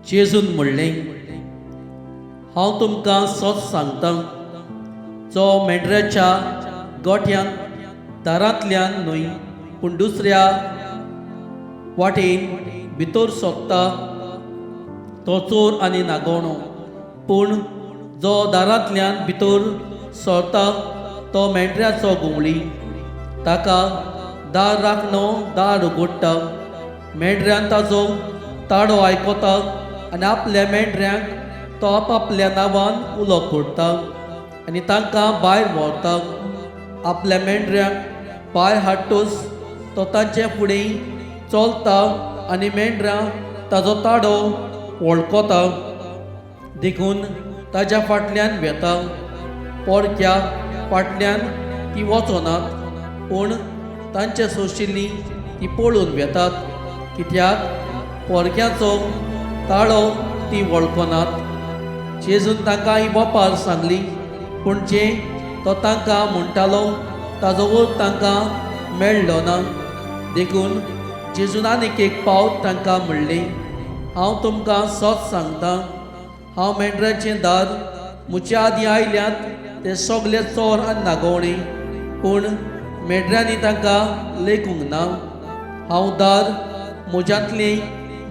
जेजून म्हणलें, हांव तुमकां सत सांगतां, जो मेंढऱ्याच्या गोठ्यान दारांतल्यान न्हय पूण दुसऱ्या वाटेन भितर सोदता तो चोर आनी नागोवणो. पूण जो दारांतल्यान भितर सरता तो मेंढऱ्याचो घुंवळी. ताका दार राखणो दार उगडटा. मेंढऱ्यान ताजो ताळो आयकता आनी आपल्या मेंढऱ्यांक तो आपापल्या नांवान उलो करता आनी तांकां भायर व्हरता. आपल्या मेंढऱ्यांक भायर हाडटूच तो तांचे फुडें चलता आनी मेंढरां ताजो ताळो वळखता, देखून ताज्या फाटल्यान वेता. पोरक्या फाटल्यान ती वचनात, पूण तांचे सोशिल्लीं ती पळून वेतात, कित्याक पोरक्याचो ताळो ती वळखनात. जेजून तांकां ही वपार सांगली, पूण जें तो तांकां म्हणटालो ताजो अर्थ तांकां मेळ्ळो ना. देखून जेजून आनीक एक पावट तांकां म्हणलें, हांव तुमकां सत सांगतां, हांव मेंढऱ्याचें दार. म्हज्या आदीं आयल्यात ते सगळे चोर आनी नागोवणे, पूण मेंढऱ्यांनी तांकां लेखूंक ना. हांव दार. म्हज्यांतली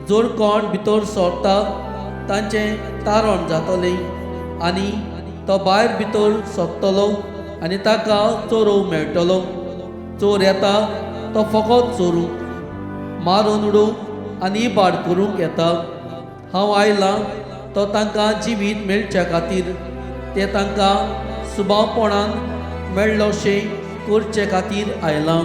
जर कोण भितर सरता तांचें तारण जातलें आनी तो भायर भितर सरतलो आनी ताका चोरूंक मेळटलो. चोर येता तो फकत चोरूंक, मारून उडोवंक आनी इबाड करूंक येता. हांव आयलां तो तांकां जिवीत मेळच्या खातीर, तें तांकां सुबावपणान मेळ्ळोशें करचे खातीर आयलां.